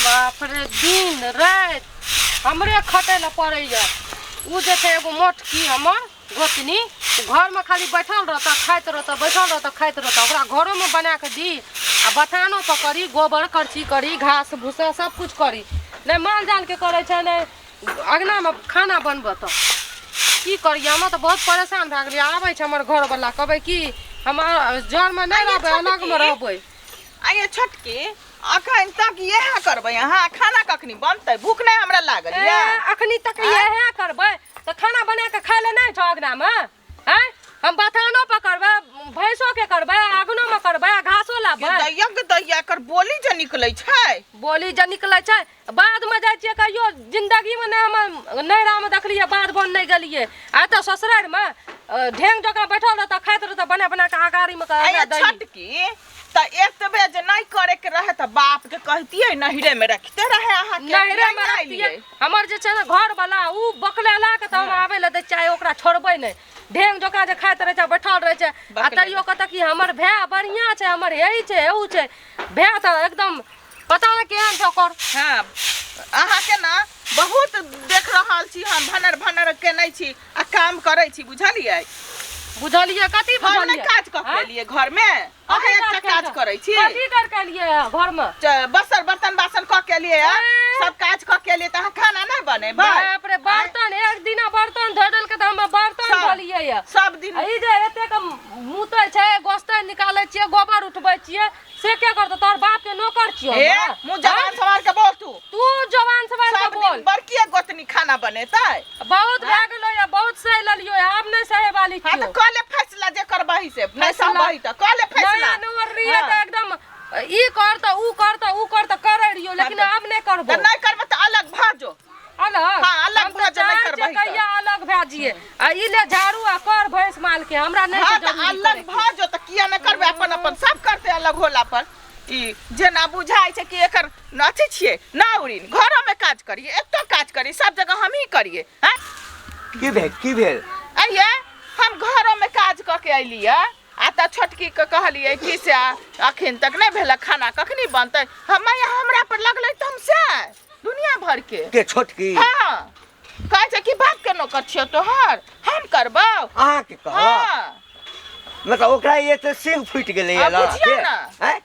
बाप रे, दिन राति हमरे खटै लए पड़ैया। ओ जे छै एगो मोटकी हमर गोतनी, ओ घरमे खाली बैठल रहतऽ, खाइत रहतऽ, बैठल रहतऽ, खाइत रहतऽ। ओकरा घरोमे बना कऽ दी आ बथानो पर करी, गोबर करची करी, घास भूसा सब कुछ करी। नहि माल जालके करै छै, नहि अङ्गनामे खाना बनबऽ। तऽ की करियै, हम तऽ बहुत परेशान भए गेलियै। आबै छै हमर घरवला, कहबै कि हम जरमे नहि रहबै, अलगमे रहबै। आइए छोटकी, अखन तक इएह करबै अहाँ? खाना कखनी बनतै? भूख नहि हमरा लागल ए, यऽ। अखनी तक इएह करबै तऽ खाना बना कऽ खाय लए नहि छौ अङ्गनामे? आँय, हम बथानो पर करबै, भैंसो के करबै, अङ्गनोमे करबै आ घासो लाबबै। दैया के दैया, एकर बोली जे निकलै छै। बोली जे निकलै छै, बाधमे जाइ छियै कहियो जिन्दगीमे नहि हम नैहरामे देखलियै, बाध बन नहि गेलियै। आ एतऽ ससुरारिमे ढेंग जकाँ बैठल रहतऽ, खाइत रहतऽ, बना बना कऽ अगारीमे कऽ आइए दही। छोटकी, तऽ एतबे जे नहि करे के रहे तऽ बाप के कहतियै, नैहरे में रखते रहे अहाँ के। नैहरे में रखतियै। हमर जे छै ने घर वाला, उ बकलेला के तऽ हम आबै लए दै चाहे ओकरा छोड़बै नहि। ढेंग जकाँ जे खाइत रहै छै, बैठल रहै छै। आ बकलेला। तैयो कहतऽ कि हमर भाय बढ़िआँ छै, हमर हे ई छै, हे उ छै। भाय तऽ एकदम पता नहि केहन छै ओकर। हँ, अहाँके ने बहुत देख रहल छी हम, भनर भनर केने छी आ काम करै छी, बुझलियै? बुझलियै कथी? हम नहि बुझलियै काज कऽ के आँय? एलियै घरमे, अहाँ कथी एकटा काज काज केलकै? करै छी? कथी कर के एलियै घरमे? बसर बर्तन बासन कऽ के एलियै, ए? सब काज कऽ के एलियै तऽ अहाँ खाना नहि बनेबै? बाप रे, बर्तन एक दिना बर्तन धो देलकै तऽ हम बर्तन धोलियै यऽ। सब दिन आ ई जे एतेक मुतै छै, गोस्ते निकालै छियै, गोबर उठबै छियै, से के करतौ? तोहर बाप के नौकर छियौ ए हम? मुँह जबान सवार के बोल तू। तू जवान सवार के सब बोल। दिन बड़किए गोतनी खाना बनेतै। बहुत भए गेलो या, बहुत सहि लेलियो, आब नहि सहे वाली हाँ, छियौ। तऽ कऽ ले फैसला जे करबही से नहि फैसला। सहबही तऽ कऽ ले फैसला। नया नवर रहियै हाँ। तऽ एकदम ई कर तऽ ऊ कर तऽ ऊ कर तऽ करै रहियो, लेकिन हाँ, आब नहि करबो। तऽ नहि करबै तऽ अलग भऽ जो। अलग? हाँ, अलग हम तऽ भऽ जो, नहि चाहै छियै करबही तऽ। कहिया अलग भए जियै। आ ई ले झाड़ू आ कर भैंस माल के, हमरा नहि हाँ छै तऽ जरूरी अलग करैके। भऽ जो तऽ किया नहि करबै? अपन अपन सब करतै अलग होला पर। ई जेना बुझाइ छै कि एकर अथी छियै नाउरिन, घरोमे काज करियै, एतौ काज करियै, सब जगह हमही करियै। आँय? की भेल, की भेल? आइये हम घरोमे काज कऽ के अयलियै आ तऽ छोटकीके कहलियै कि से अखन तक नहि भेलै खाना, कखनी बनतै? हम हमरा पर लगलै तमसे दुनिया भरके। के, छोटकी? हाँ, कहै छै कि बाप के नौकर छियौ तोहर, हम करबौ। अहाँके कहब? हाँ। मतलब ओकरा एते सिंह फूटि गेलै? आ, बुझियौ ने। आँय?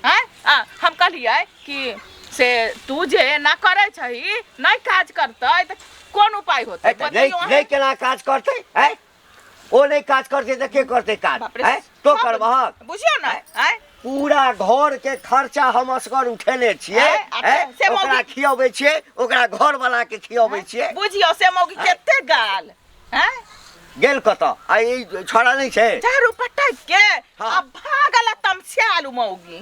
आँय? आ हम कहलियै कि से तू जे एना करै छही, नहि काज करतै तऽ कोन उपाय होतै? ए, तऽ नहि बतैयौ अहाँ। नहि केना काज करतै? आँय, ओ नहि काज करतै तऽ के करतै काज? बाप रे, आँय, तो सब करबहक? बुझियौ ने। आँय? पूरा घर के खर्चा हम असगर उठेने छियै। आँय, आ आँय, से ओकरा मौगी- खियबै छियै, ओकरा घर वाला के खियबै छियै। बुझियौ से मौगी कते गाल। आँय? गेल कतऽ आ ई छोड़ा नहि छै? झाड़ू पटक के हाँ। आ भागल तमस्यालु मौगी।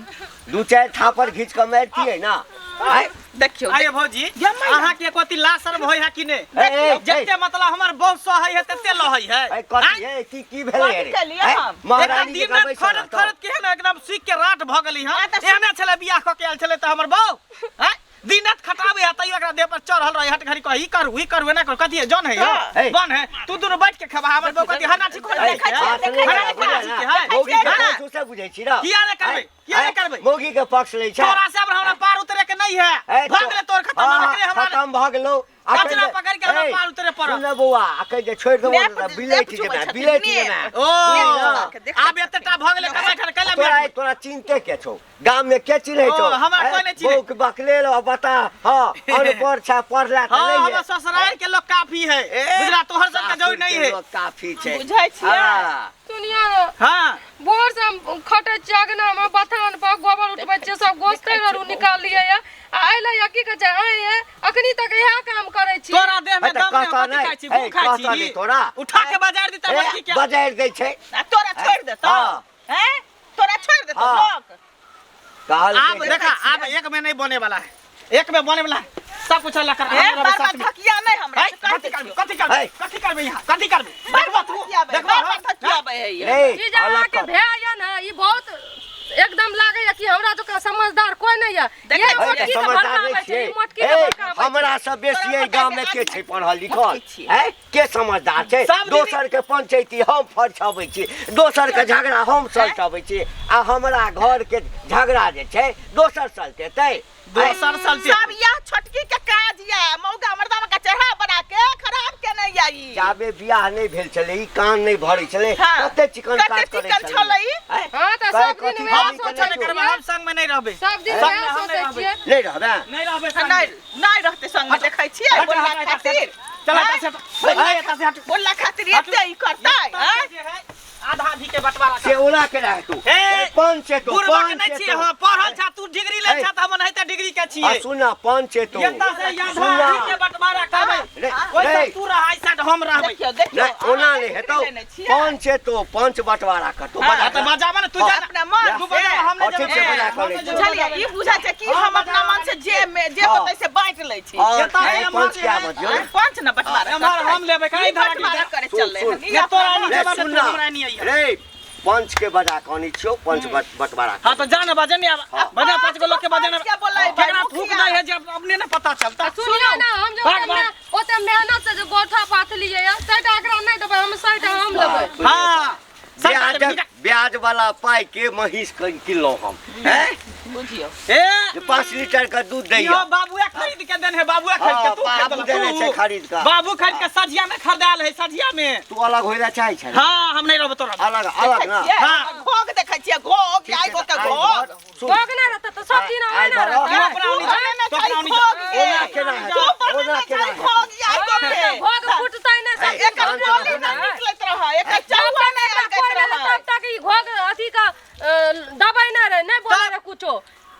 दू चारि थापर घीच कऽ मारितियै ना? आँय? देखियौ। आये भौजी, ये मैया। अहाँ के कथी लाशर भई है कि ने? ए, ए, ए, जते मतलब हमर बहुत सहै है तते लहै है। ए, कथी है? की की भेलै कथी रे? केलियै आँय? हम? महारानी एकदम दिन जकाँ रात बैसल खरत रहतौ। खरत के है ना, एकदम सीख के राट भ गेली। हां, हाँ, तऽ एहने छलै बियाह क के आयल छलै तऽ हमर बहू हैं दिन रात खटाबे है, तैयो एकरा देह पर चढ़ल रहे, हट घड़ी कह ई करू, ई करू, एना करू। कथी है? जन है यौ? ए। बन है। तू दुनू बैठ के खेबा, हमर बहू कथी हना ठीक हो ए, देखै बात छै, नहि हना है, ठीक बुझलियै है, ना? है। मौगी के हाँ। पक्ष से बुझै छी ना? किया नहि करबै? आँय? किया नहि आँय? करबै? मौगी के पक्ष लै छै। तोरा से अब हमरा पार उतरे के नहीं है। ए, भऽ गेलै तोर खत्म, हाँ, हमरा हमरा खत्म भऽ गेलौ। अखन कचरा जे- पकड़ि के हमरा ए, पार उतरे पड़त। सुन ने बौआ, अखन जे छोड़ि देबौ नेप ने तऽ नेप बिलैट चुबै जेना, छथिन, बिलैट नेप। जेना। ओ नेप चुबा के आब एतेटा भऽ गेलै कमाइ खान कैला तोरा बियाह? तोरा चिन्हते के छौ गाम में? के चिन्है ओ, छौ? हमरा ए, कोइ नहि चिन्है। बौक बकलेल आ बता। हाँ, अनपढ़ छै, पढ़ला तऽ हाँ, नहीं हमर है। ससुराल के लोग काफी है, ए, बुझला? तोहर सबके सासुर जरूरी नहीं के है। लोग काफी छै। बुझै छियै? हाँ। सुनियो ने। हाँ। भोर से हम खटै छियै अगनामे, बथान पर गोबर उठबै छियै, सब गोस्ते आरू निकाललियै या आ अइलै या की कहै छै, आँय ये अखनी तक इएह काम करै छी। तोरा देह में ए, तऽ दम नहीं, कहतऽ कथी नहि, खाइ छी? ए, भूख खाइ कहतऽ छी? नहि तोरा। उठा के बाजार दी ए, तब की के बजारि दै छै। आ तोरा छोड़ि देतौ? हाँ। हैं, तोरा छोड़ि देतौ? हाँ। लोक कहलकै आब जे- देखा, आब एक में नहीं बने वाला है, एक में बने वाला है सब कुछ अल्लाह कर। ए, बार बार थकिया नहीं हमरा है, से, कहि कथी दै करबे? छियौ। कथी करबे? है। कथी करबे यहाँ? कथी करबे? बार देखबा बार तू थकियाबै, देखबा। बार बार थकियाबै है ये। रे, ई जे अलग अहाँके कर। भाय यऽ ने, ई बहुत एकदम लागैया कि हमरा जकाँ समझदार कोई नहीं यऽ। देखै ये छियै, मोटकी के समझदार भड़काबै नहि छै, छियै। ई मोटकी के ए, भड़काबै छै। हमरा से बेसी एहि गाम में के छै पढ़ल लिखल? मोटकी छियै। हैं? के समझदार छै? सब दीदी- दोसर के पंचायती हम फरछबै छी, दोसर के झगड़ा हम सलटबै छी, आ हमरा घर के झगड़ा जे छै दोसर सलटेतै? दोसर साल सब यह छोटकी के काज या मौगा मर्दावा के चेहरा बना के खराब केने या ई। जाबे बियाह नहि भेल छलै, ई कान नहि भरै छलै, हाँ। कते चिकन कते काज करै चिकन छलै। छलै ई? आँय? हाँ, तऽ कहे सब दिन कथी वएह कमी सोचै केने नहि छौ? करबै, हम संग में नहि रहबै। सब दिन संग वएह में हम सोचै नहि रहबै। छियै। नहि रहबै? नहि रहबै संग नहि में। नहि रहते संग में, देखै छियै हट, बोलला हट, हट, खातिर। चल, आँय? एतऽ से हट। आँय, एतऽ से हट। बोलला खातिर एते ई करतै? एतऽ आँय? से जे है, आधा आधी के बंटवारा से ओना केना हेतौ? हे, पंच हेतौ, बुढ़बा के पंच नहि छियै, हेतौ। हँ, पढ़ल छा, तू डिग्री लै हे। छा, तऽ हम एनाहिते डिग्री के आ छियै। सुन ना, पंच हेतौ। एतऽ से आधा सुन ना। आधी के बंटवारा करबै। रे, ओहि रे। साइड तू रह, एहि साइड हम रहबै। देखियौ देखियौ, नहि, ओना अहाँ नहि डिग्री हेतौ। लेने छियै? पंच हेतौ, पंच बंटवारा करतौ। हाँ, बजा तऽ बजाबऽ ने, तू जा। अपना मन तू से। बजाबऽ, हम नहि हाँ, ठीक जेबै। छै, बजा हम कऽ लै नहि छी। जेबै। बुझलियै, ई बुझै छै कि हम अपना मन से जे में जे हाँ। होतै से बाँटि लै छी। हाँ, एतऽ हे, से पंच के एम्हर आबऽ दियौ ने। पंच ने बंटवारा एम्हर करतै। हम लेबै, कहीं ई धरा बंटवारा करे सुन, चललै सुन। हन। ई ने तोरा अपना एनी मन रे, जेबै, सुन तू ना। हमरा एनी अइहे। रे, पंच के बजा कऽ अनै छियौ, पंच बंटवारा हाँ, तऽ जा ने, बजे ने आब। हाँ। बजा, पाँच गो लोग के बजे ने। पंच के बोलेबै, केकरा थूक मुखिया। दै है जे अपने ने पता चलता। सुनियौ ने, हम जे भाग, ओते भाग। ओते मेहनत से जे गोठा पाथलियै या, सैटा एकरा नहि देबै हम, सैटा हम लेबै। हाँ, सबटा ब्याज लेबै, जा। ब्याज वाला पाई के महींस किनलहुँ हम, हैं? बुझियौ। ए, जे 5 लीटर के दूध दैया। इहो बाबुए खरीद के देने है, बाबुए खरीद के, हाँ, तू बाबू खरीदलक, देने तू। छै खरीद के। बाबू खरीद के सझिया में खरीदायल है, सझिया में। तू अलग होय ला चाहै छै? हाँ, हम नहीं रहबै तोरा। अलग अलग देखै ना। छियै, हाँ। घोघ देखै छियै, घोघ, ठीक आइ छै, गो के तऽ आइ घोघ। भर- सुन। भोग नहि रहतै तऽ सब दिन आइ ओहिना भर- रहतै। तू अपना तू ओनी जा, बनेने तू अपना छही ओनी जा। घोघ के। ओना केना हेतै? तू बनेने ओना केना छही हेतै? घोघ, आइ गो हाँ, के। तऽ भोग फुटतै नहि सब दिन एकर भोग बोली रहतै। नहि निकलैत रहै, एकर जब चौआ तक नहि एकरा लगैत कोइ नहि रहै। तब तक ई घोघ अथी का दबाइ नहि रहै, नहि बोलै रहै कुछो।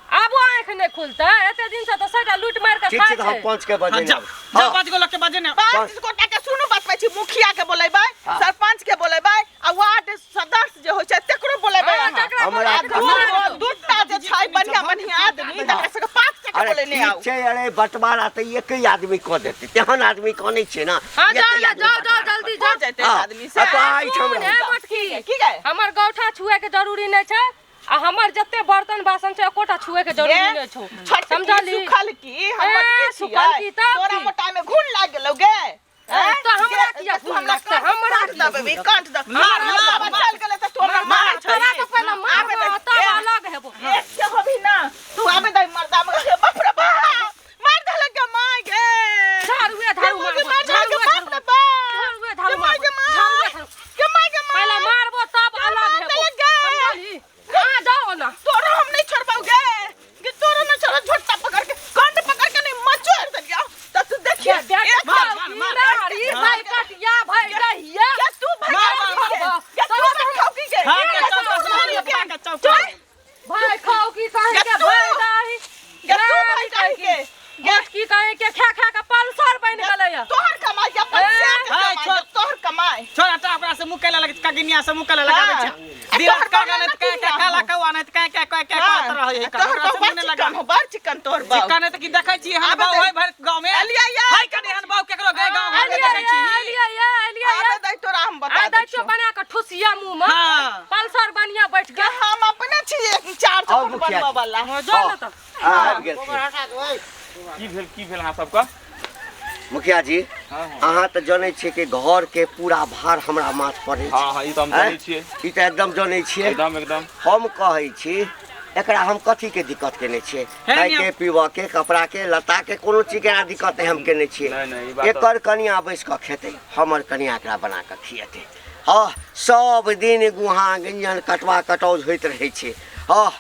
आबो आँखि नहि खुलतै, एते दिन से तऽ सबटा लूटि मारि कऽ ठीक छै खाइ तऽ हम छै। पंच के हाँ, बजेने जा, आबै। जा, पाँच गो लोग के बजे ने। पाँच गोटा के सुनू बतबै छी, मुखिया के बोलेबै, सरपंच के बोलेबै आ वार्ड सदस्य जे होइ छै तकरो बोलेबै हाँ, अहाँ। तकरा हमरा बोलेबै, आ हमरा दियौ। दूटा जे छै बढ़िया बढ़िया आदमी तकरा सबके पाँच टका अरे बोलेने ठीक आउ। छै, अरे बंटवारा तऽ एके आदमी कऽ देतै, तेहन आदमी कऽ नहि छियै ना। हाँ, एके जाउ ने, आदमी जाउ, जाउ, बंटवारा जल्दी हो जाउ। जेतै हाँ, आदमी से। आ तो एहिठाम सुन, रहू। हे मोटकी, की गै? हमर गौठा छुए के जरूरी नहि छै आ हमर जते बर्तन बासन छै एकोटा छुए के जरूरी गे, नहि छौ। छोटकी समझली? सुखल की हम ए, मोटकी सुखल छियै? की तब तोरा की? मोटाइ में घुन लागि गेलौ गे। ए, तो हमरा गे, किया तू घुन हमरा लगतै? हमरा कांट किया दबेबी, घुन कांट दब। मार, हमरा मार, बाबा चल गेलै तऽ तू हमरा मारै छही। तोरा तऽ पहिले आबे मारबो, दे, तब ए, अलग हेबो। एक से होबी ना, तू आबे दे मर्दा मगर बाप रे बाप, मार देलक गे माय गे। झाड़ुए झाड़ू गे माय गे, मारबो, मार देलक गे, झाड़ुए बाप रे बाप। झाड़ुए झाड़ू गे माय मारबो, गे माय। झाड़ुए झाड़ू। गे माय गे माय। पहिले मारबो तब अलग मार हेबो। देलक गे। समझली? अहाँ जाओ ना। तोरो हम नहीं छोड़बौ गे। गे तोरो नहीं छोड़ो, झोटा पकड़ के कंड पकड़ के नहीं मचोड़ देलियौ त तू देखिए। देख, एक मार, मार, मार, मार। मार, ई भाई कटिया, भाई दहिया। गे तू भाई मार, खाओ मार, की गे? मार। गे तू भाई खाओ की गे? हाँ, के गे चौका तू से भाई मार, के? के चौका। भाई खाओ की कहे गे के तू। भाई दाही। गे तू भाई खाओ की गे? की कहे के खा खा के पल्सर बनि गेलै या। तोहर कमाई के अपन ए, से के हाय, कमाई छोड़। के, तोहर कमाई। छोड़, हटा, ओकरा से मुँह कैला लगे, कगिनिया से मुँह कैला लगाबै हाँ। छै। आ दिन तोहर रात कागा बना नहि तऽ ना कए कए काला कौआ नहि तऽ कए कए कए कए हाँ, कहैत रहै है। तोहर ओकरा से बड़ मुँह नहि चिकन लगाबै। हो, बड़ चिकन तोहर बाउ। चिकन है तऽ की देखै छी एहन आबे बाउ दे। है भरि गाँव में? एलियै या। है कनि एहन बाउ केकरो गए गाँव घर में एलियै देखै छी? या, एलियै या, एलियै या। आबे दे तोरा हम बता आइ दै दै छियौ छियौ। बना कऽ ठुसिया मुँह में। हाँ। पल्सर बनिया बैठ गे के। हम अपने छी एक चार आउ चप्पल मुखिया बनबऽ जी। वाला। हाँ, जाउ ने तऽ। आबि गेलखिन। की भेल, की भेल अहाँ सबके? मुखिया जी, अहाँ तऽ जनै छियै कि घर के पूरा भार हमरा माथ पर अछि। हाँ, हाँ, ई तऽ हम जनै छियै। ई तऽ एकदम जनै छियै। एकदम एकदम। हम कहै छी एकरा हम कथी के दिक्कत केने छियै? हे खाय के, नियम। पीबऽ के, कपड़ा के, लत्ता के, कोनो चीज के एकरा दिक्कत नहि हम केने छियै। नहि, नहि, ई बात तऽ- एकर कनिया बैस कऽ खेतै, हमर कनिया एकरा बना कऽ खिएतै। हँ, सब दिन गुहा गंजन कटवा कटौज होइत रहै छै। हँ,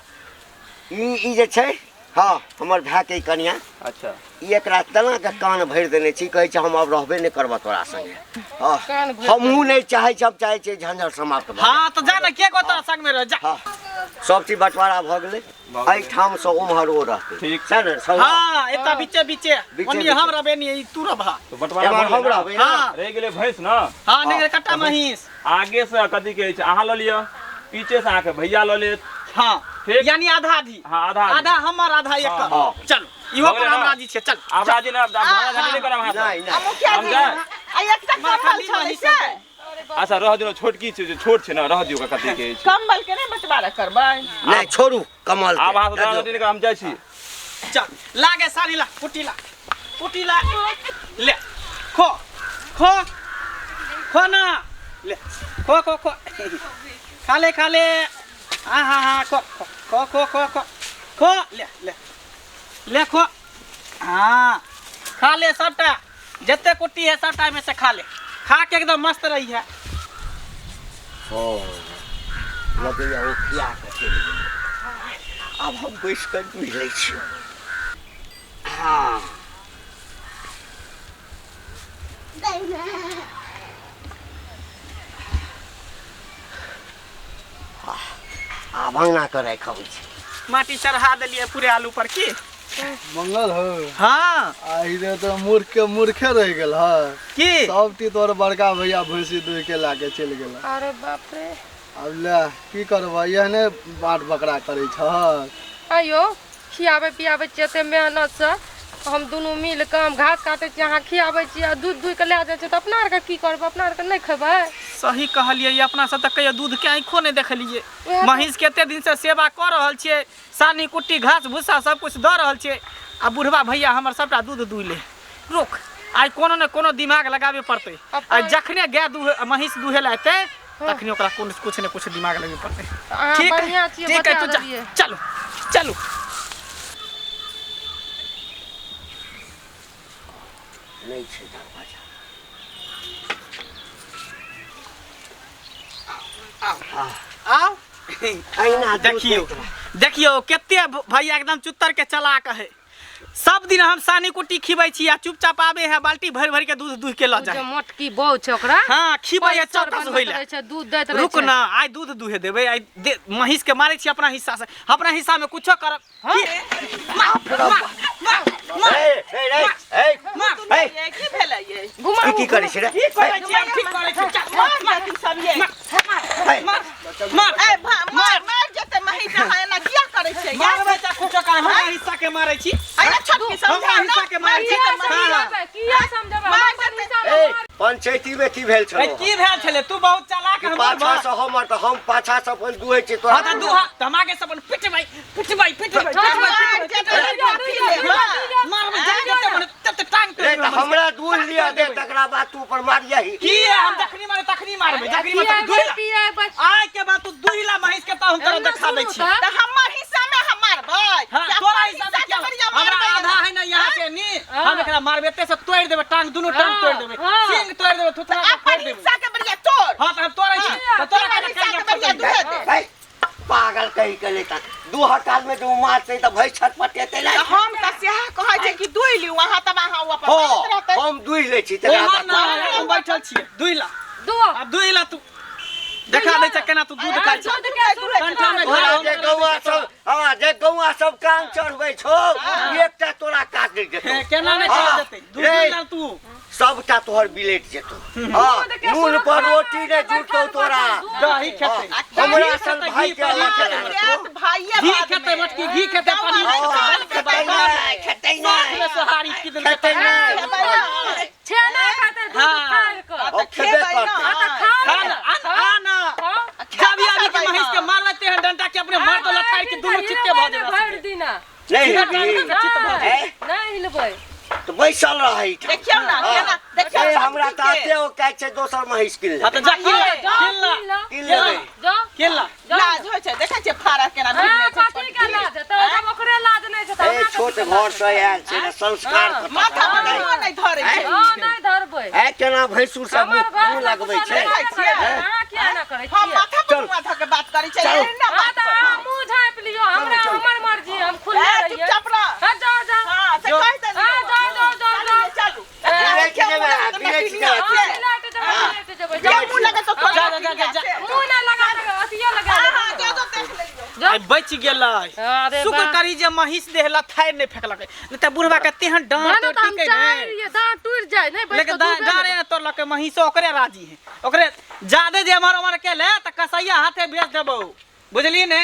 ई जे छै, हँ, हमर भायके ई कनिया। अच्छा। ई एकरा तेना के कान भरि देने छी, कहै छै हम अब रहबे नहि करबऽ तोरा संगे। हँ, कान भरि हमहूँ नहि चाहै छी, हम चाहै छियै झंझट समाप्त भऽ जाय। हाँ, तऽ जा ने, के गो तोरा संग में रह, जा। हँ, सब चीज बंटवारा भऽ गेलै। भऽ गेलै। एहिठामसँ उम्हर ओ रहतै। ठीक। सएह ने, सब? हाँ, एतऽ बीचे बीचे। बीचे ओन्नी बीचे। हम रहबै, एन्नी ई तू रहबह। तऽ बंटवारा एम्हर भऽ हम गेलै ने? रहबै ने? हाँ। रहि गेलै भैंस ने? हाँ, नहि कट्टा महींस। आगे से कथी कहै छै, अहाँ लऽ लिअ, पीछे से अहाँके भैया लऽ लेत। हाँ, ठीक। यानी आधा आधी। हाँ, आधा आधी। आधा हमर, आधा एकर। हाँ। चल, इहो भऽ पर गेलै हम ने? राजी छियै, चल। आब राजी ने, आब झगड़ा झाँटी नहि करब अहाँ सब। नहि, नहि। आ मुखिया हम जी, जाए। आ एकटा मार कम्बल खाली छलै महींस से। अच्छा रह दियौ, छोटकी छै, जे छोट छै ने, रह दियौ ओकरा, कथी कहै छै। कम्बल के नहि बंटवारा करबै? नहि, छोड़ू कमल के। आब अहाँ सब झगड़ा झाँटी नहि करब, हम जाइ छी। चल, लागे साड़ी ला, कुटी ला, कुटी ला, ले, खो, खो, खो ना, ले, खो, खो, खो, खा ले, खा ले, हाँ, हाँ, हाँ, खो, खो, खो, खो, खो, खो, खो, ले, ले, ले खो। हाँ खा ले सबटा, जते कुट्टी है सबटा में से खा ले, खा के एकदम मस्त रही है। लगैया ओ खिया कऽ चलि गेलै। आब हम बैस कऽ दूहि लै छी। हाँ आब अङ्गना कऽ राखि अबै छी। माटी चढ़ा देलियै पूरे आलू पर की। मंगल हो। हाँ आहि रे तो मूर्ख के मूर्खे रह गेल है की। सब ती तोर बड़का भैया भैंसी दूह के लाके चलि गेल। अरे बाप रे, अब ले की करबह, एहने बाट बकरा करै छह। आइयो खियाबै पियाबै छियै एते मेहनतसँ, हम दुनू मिल कऽ हम घास काटै छियै, अहाँ खियाबै छियै आ दूध दूहि कऽ लए जाइ छियै, तऽ अपना आरके की करबै? अपना आरके नहि खेबै? सही कहलियै, ई अपना सब तऽ कहियो दूध के आँखो नहि देखलियै। उएह तऽ। महींस के एते दिन से सेवा कऽ रहल छियै, सानी कुट्टी घास भूसा सब कुछ दऽ रहल छियै, आ बुढ़वा भैया हमर सबटा दूध दूहि ले। रुक, आइ कोनो ने कोनो दिमाग लगाबे पड़तै। आ जखने गाय दूह महींस दूहे लए एतै तखने ओकरा कोनो कुछ ने कुछ दिमाग लगबे पड़तै। अहाँ ठीक है, बढ़िआँ छियै, ठीक है, बता तू जा, देलियै। चलू चलू। नहि छै दरवाजा। आउ अहिना दूध देखियौ दैत रह। देखियौ कते भैया एकदम चुत्तर के चलाक है। सब दिन हम सानी कुट्टी खिबै छी आ चुपचाप आबे है बाल्टी भरि भरि के दूध दूह के लऽ ओ जे जाए। मोटकी बहू छै ओकरा, हाँ खिबै है पैसर चौकस बनबैत होइले। रहै छै, दूध दैत रहै रुक छै। ना, आइ दूध दूहे देबै। आइ दे, महींस के मारै छी अपना हिस्सा से, अपना हिस्सा में कुछो करब। की? मार, मार, मार, मार, ए, ए, ए, ए, मार। ए, ये की भेलै ये? घुमाउ, ई की करै छी रे? की करै छी? हम ठीक करै छी। चल, मार, मार, मार सब ये। ए, मार, मार। ए मार मार जेतै महींस, अहाँ एना किया करै छियै? मारबै तऽ कुछो कर, हमरा हिस्सा के मारै छी। अरे छोटकी हमरा समझा हिस्सा ना, के मारै छी। मार जेतै हाँ, महींस। हाँ। किया समझेबै? मार हम अपन जेतै। हिस्सा मे ए, मार। पंचायती में की भेल ए, छलौ? की भेल छलै? तू बहुत चालाक हमर पाछा बा। से हमर तऽ हम पाछा से अपन दुहै छी तोरा। हाँ तऽ दूहा तऽ हम आगे से अपन पिटबै पिटबै पिटबै हाँ, पिटबै मार पिटबै। जेतै, दूह, दूह, मारबै जते जते मन तते टांग रे तोड़ि तऽ देबै। हमरा दूह लिअ दे, तकरा बाद तू ऊपर मारियही। की है, हम जखनी मारे तखनी मारबै, जखनी मारे खियाबै, दुहिला। पियाबै। आइ के बाद तू दुहिला महींस के तऽ हम तोरा एना देखा दै सुनू छी। तऽ। तऽ हमर हिस्सा में हम मारबै। हाँ, कि तोरा अपन हिस्सा हिस्सा में के क्या? बढ़िया हमरा मारबै। आधा है ना यहाँ से नी, हाँ। हम एकरा मारबै एते से तोड़ि देबै टांग, दुनू टांग हाँ, तोड़ि देबै, हाँ। सिंग तोड़ि देबै, थुथरा के अपन फोड़ि देबै। हिस्सा के बढ़िया तोड़। हाँ तऽ हम तोड़ै छी, हाँ, तऽ तोरा तोरा केना हिस्सा के कहिया बढ़िया तोड़बै? दूहे दे। ए, पागल कहि के लेता दूह काल में जो मारतै तऽ भैंस छटपटेतै तऽ ने। हम तऽ सएह कहै छै कि दूहि लिउ अहाँ, तब अहाँ ओ अपन हँ मारैत रहतै। हम दुहि लै छी तकरा ओम्हर बाद। ना, हम बैठल छियै, दुहिला। दूह। आब दुहिला तू। देखा दै छै केना तू दूध खाइ छ। दूध के दूध कंठा में तोरा घोड़ा जे गौआ सब, हाँ जे गौआ सब कान चढ़बै छौ, एकटा तोरा काज नहि देतौ। हे, केना नहि हाँ, चढ़ जेतै? दूध रे, दुहिला तू। सबटा तोहर बिलेट जेतौ। हाँ, दूध के नून पर सुरक्षा रोटी नहि जुटतौ तोरा। दही खेतै। हाँ, हमरा घी सन खेतै, भाई घी के अलग पनीर केना खेतै। रहतौ? भाइये घी बाद खेतै में। मटकी, घी खेतै पनीर हाँ, खेतै। खेतै नहि, खेतै साथ में नहि, सोहारी की देलकै खेतै नहि। छेना खेतै दूध हाँ। फाड़ि कऽ। ओ खेबे खेबै ना। करतै। हाँ, तऽ खाउ खा ना, आ ना, आ ना। खाउ। जब अभी के महींस के मारबै तेहन डंटा के अपने मार दो लथारि के दुनू चित्ते भऽ जेबै। भरि दिना। नहि सीधा हेबही? टांग के चित्त भऽ जेबै। ए, नहि हिलबै। तऽ बैसल रहै एहिठाम। देखियौ ना हाँ। केना देखियौ ए, हमरा छोटकी तऽ के। एते ओ कहै छै दोसर महींस कीन हाँ लेबै। तऽ जा किन ला, जाउ, किन ला, किन ला। कीन लेबै। जाउ। किन ला। जाउ। लाज होइ छै, देखै छियै फाड़ा केना हाँ, भिड़ने छै कथी के छोटकी। लाज? तऽ जब ओकरे लाज नहि छै तऽ ए हमरा कथी छोट के घर लाज? से आयल छै ने, संस्कार हाँ। कतऽ माथा पर रहतै? मुँह नहि धरै छै। हाँ, नहि धरबै। ए केना भैंसुर सब हमर मुँह घर मुँह लगबै छै? देखै छियै? अहाँ किया ना करै हम छियै? माथा पर चल। मुँह धऽ के बात करै छै, चल। एना हाँ, बात तऽ करू। अहाँ मुँह झाँपि लियौ, हमरा चल। हमर मर्जी, हम खुलले ए, रहियै। चुपचाप रह। हाँ, जाउ, जाउ। हाँ, से जो। कहि देलियौ। हाँ, जाउ, जाउ, जाउ, जाउ। चलू, चलू। बिलैट जेबै, बिलैट जेबै। हाँ, बिलैट जेबै, बिलैट जेबै, जे जाउ। मुँह लगत तोरा जा, जा, जा, जा, जा। मुँह नहि लगा सकै, अथियो लगा हाँ, लेबै। हाँ, जो, जो, देख लेलियौ। आइ बचि गेलै। अरे शुक्र वाह। करी जे महींस देह लथारि नहि फेकलकै, नहि तऽ बुढ़वा के तेहन डाँट माने तऽ हम तोड़ि चाहै ने। रहियै दाँत टूटि जाय, नहि बैठ लेकिन कऽ दूधे डाँरे ने तोड़लकै, महींसो ओकरे राजी है। ओकरे जादे जे एम्हर ओम्हर केले तऽ कसैया हाथे बेच देबौ, बुझली ने?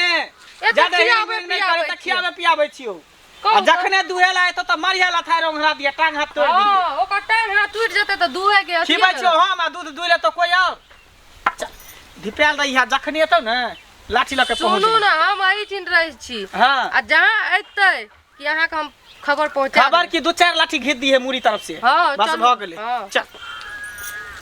एते जादे खियाबै हिंग नहि करे पियाबै तऽ छियै। खियाबै पियाबै छियौ। कहू आ तऽ। जखने दुहे ला एतौ तऽ मारिया लथारि ओंघरा दिया, टांग हाथ तोड़ि दिहे। हाँ, ओकर टांग हाथ टूटि जेतै तऽ दूहे के अथिये खिबै ने छियौ हम आ दूध दुहि लेतौ कोइ और। चल, धिपायल रहिहा, जखने एतौ ने लाठी लऽ के पहुँच सुनू जेबै। ने, हम एहिठिन रहै छी। हाँ। आ जहाँ एतै कि अहाँके हम खबर पहुँचा खबर देबै। की दू चारि लाठी घीच दिहे मूड़ी तरफ से। हाँ, बस चलू। भऽ गेलै। हाँ। चल।